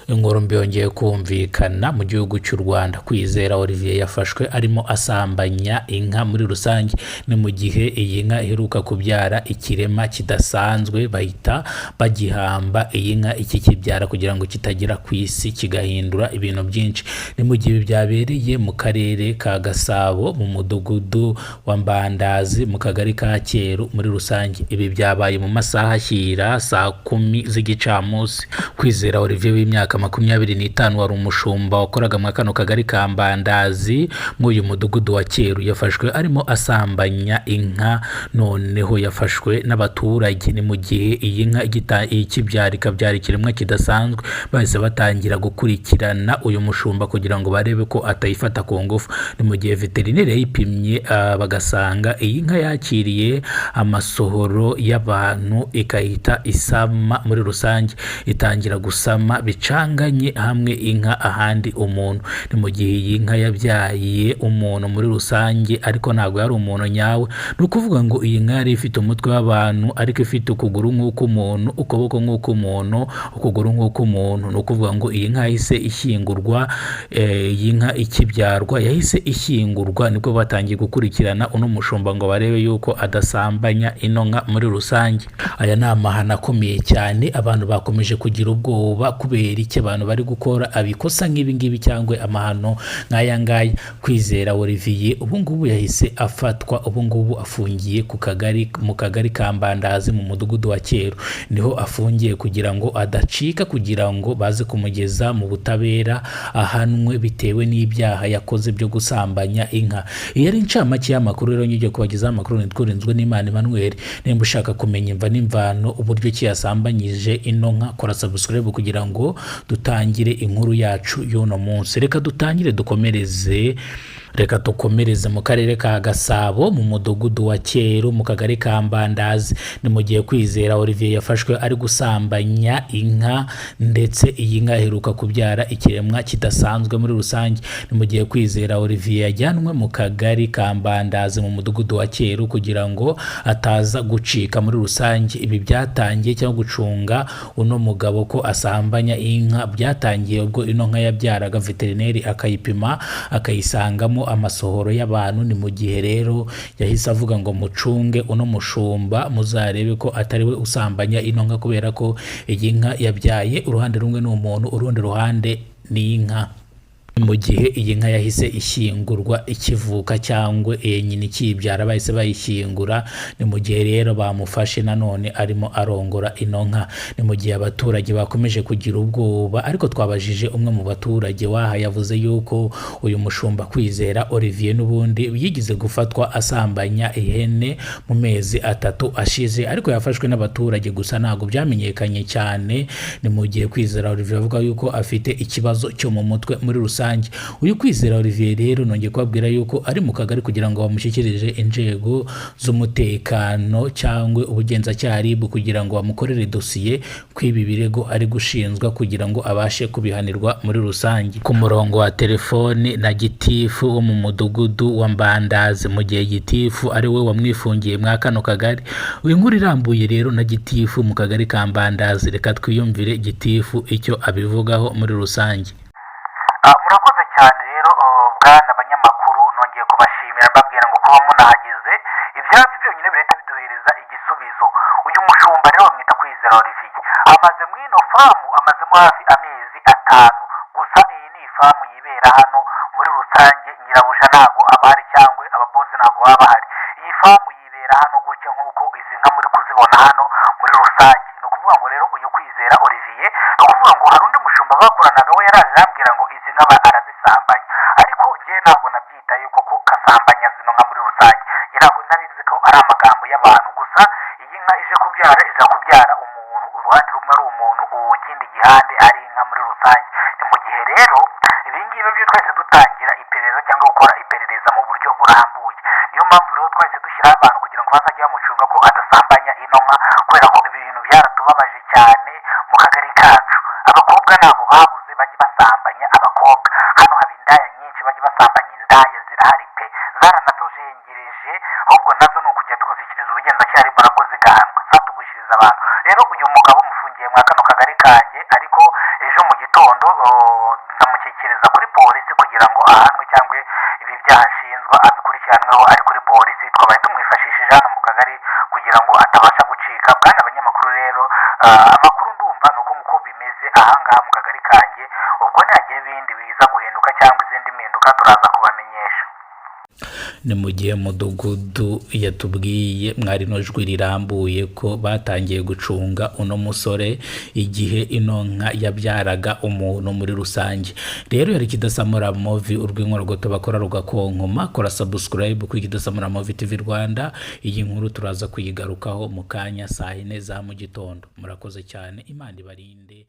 Inkuru mbi yongeye kumvikana mu gihugu cy'u Rwanda. Kwizera Olivier yafashwe arimo asambanya inka muri rusange. Ni mu gihe iyi nka iheruka kubyara ikirema kidasanzwe, bahita bagihamba iyi nka ikikibyara kugira ngo kitagera ku isi kigahindura ibintu byinshi. Ni mu gihe ibi byabereye mu karere ka Gasabo, mu mudugudu wa Mbandazi, mu kagari ka Cyeru muri rusange. Ibi byabaye mu masaha ashyira saa 10 z'igicamunsi. Kwizera Olivier w'imyaka 25, wari umushumba wakoraga muri kano kagari ka Mbandazi muri uyu mudugudu wa Cyeru, yafashwe arimo asambanya inka. Noneho yafashwe n'abaturage. Ni mu gihe iyi nka ikibyara ikabyara ikiremwa kidasanzwe, bahise batangira gukurikirana uyu mushumba kugira ngo barebe ko atayifata ku ngufu. Ni mu gihe veterineri yayipimye, bagasanga iyi nka yakiriye amasohoro y'abantu, ikahita isama muri rusange, itangira gusama bicanganye, hamwe inka ahandi umuntu. Ni mu gihe iyi nka yabyaye umuntu muri rusange, ariko ntabwo yari umuntu nyawe. Ni ukuvuga ngo iyi nka yari ifite umutwe w'abantu, ariko ifite ukuguru nk'uk'umuntu, ukuboko nk'uk'umuntu, ukuguru nk'uk'umuntu. Ni ukuvuga ngo iyi nka yahise ishyingurwa. Iyi nka ikibyarwa yahise ishyingurwa. Nibwo batangiye gukurikirana uno mushumba ngo barebe yuko adasambanya ino nka muri rusange. Aya ni amahano akomeye cyane. Abantu bakomeje kugira ubwoba kubera iki abantu bari gukora abikosa nk'ibi ngibi cyangwa amahano nk'aya ngaya. Kwizera Olivier ubu ngubu yahise afatwa, ubu ngubu afungiye ku kagari, mu kagari ka Mbandazi, mu mudugudu wa Cyeru, niho afungiye kugira ngo adacika, kugira ngo baze kumugeza mu butabera ahanwe bitewe n'ibyaha yakoze byo gusambanya inka. Iyi ari incamake y'amakuru. Rero ngiye kubagezaho amakuru nitwa n'Imana Emmanuel. Nimba ushaka kumenya imva n'imvano, uburyo ki yasambanyije ino nka, kora subscribe kugira ngo dutangire inkuru yacu y'uno munsi. Reka dutangire dukomereze, reka dukomereze mu karere ka Gasabo, mu mudugudu wa Cyeru, mu kagari ka Mbandazi. Ni mu gihe Kwizera Olivier yafashwe ari gusambanya inka, ndetse iyi nka iheruka kubyara ikiremwa kidasanzwe muri rusange. Ni mu gihe Kwizera Olivier yajyanwe mu kagari ka Mbandazi, mu mudugudu wa Cyeru, kugira ngo ataza gucika muri rusange. Ibi byatangiye, cyangwa gucunga uno mugabo ko asambanya inka byatangiye ubwo ino nka yabyaraga, veterineri akayipima akayisangamo amasohoro y'abantu. Ni mu gihe rero yahise avuga ngo mucunge uno mushumba, muzarebe ko atari we usambanya ino nka, kubera ko iyi nka yabyaye uruhande rumwe ni umuntu, urundi ruhande ni inka. Mu gihe iyi nka yahise ishyingurwa ikivuka, cyangwa iyi nyina ikibyara bahise bayishyingura. Ni mu gihe rero bamufashe nanone arimo arongora ino nka. Ni mu gihe abaturage bakomeje kugira ubwoba, ariko twabajije umwe mu baturage waha, yavuze yuko uyu mushumba Kwizera Olivier n'ubundi yigize gufatwa asambanya ihene mu mezi 3 ashize, ariko yafashwe n'abaturage gusa ntabwo byamenyekanye cyane. Ni mu gihe Kwizera Olivier avuga yuko afite ikibazo cyo mu mutwe muri rusange. Uyu Kwizera Olivier rero nongeye kubabwira yuko ari mu kagari kugira ngo bamushyikirize inzego z'umutekano cyangwa ubugenzacyaha RIB, kugira ngo bamukorere dosiye kw'ibi birego ari gushinjwa, kugira ngo abashe kubihanirwa muri rusange. Ku murongo wa telefoni na gitifu wo mu mudugudu wa Mbandazi, mu gihe gitifu ari we wamwifungiye mwa kano kagari. Uyu nkuru irambuye rero na gitifu mu kagari ka Mbandazi, reka twiyumvire gitifu icyo abivugaho muri rusange. Murakoze cyane rero, bwana abanyamakuru, nongeye kubashimira mbabwira ngo kuba munahageze ibyabyo byonyine birahita biduhereza igisubizo. Uyu mushumba rero bamwita Kwizera Olivier, amaze muri ino farm, amazemo hafi amezi 5 gusa. Iyi ni ifarm yibera hano muri rusange, nyirabuja ntabwo aba ahari cyangwa ababosi ntabwo baba bahari. Iyi farm yibera hano gutya nk'uko izi nka muri kuzibona hano muri rusange. Ni ukuvuga ngo rero uyu Kwizera Olivier, ni ukuvuga ngo hari undi mushumba bakoranaga, we yaraje arambwira ngo izi nka arazisambanya, ariko njyewe ntabwo nabyitaye koko kasambanya zino nka muri rusange. Njye ntabwo nabizi ko ari amagambo y'abantu gusa. Iyi nka ije kubyara, iza kubyara umuntu, uruhande rumwe ari umuntu, ikindi gihande ari inka muri rusange. Ni mu gihe rero ibi ngibi byo twese dutangira iperereza cyangwa gukora iperereza mu buryo burambuye. Niyo mpamvu rero twahise dushyiraho abantu kugira ngo bazajye bamucunga ko adasambanya ino nka, kubera ko ibi bintu byaratubabaje cyane mu kagari kacu. Abakobwa ntabwo babuze bajya basambanya abakobwa. Hano haba indaya nyinshi, bajya basambanya indaya zirahari pe, zaranatujengereje. Ahubwo nazo ni ukujya tukazishyikiriza ubugenzacyaha ariko nabwo zigahanwa, zatugwishiriza abantu. Rero uyu mugabo mufungiye mwa kano kagari kanjye, ariko ejo mu gitondo ndamushyikiriza kuri polisi kugira ngo ahanwe cyangwa ibi byaha ashinjwa abikurikiranweho ari kuri polisi. Twabaye tumwifashishije hano mu kagari kugira ngo atabasha gucika. Bwana abanyamakuru rero, amakuru ndumva ni uko nguko bimeze ahangaha mu kagari kanjye. Ubwo nihagira ibindi biza guhinduka cyangwa izindi mpinduka, turaza kubamenyesha. Ni mu gihe mudugudu yatubwiye mwari no jwi rirambuye ko batangiye gucunga uno musore igihe ino nka yabyaraga umuntu muri rusange. Rero yari Kidasamura Movie, urw'inkorogoto bakora rugakonkoma. Kora subscribe kuri Kidasamura Movie TV Rwanda. Iyi nkuru turaza kuyigarukaho mu kanya saa 4 za mu gitondo. Murakoze cyane, Imana ibarinde.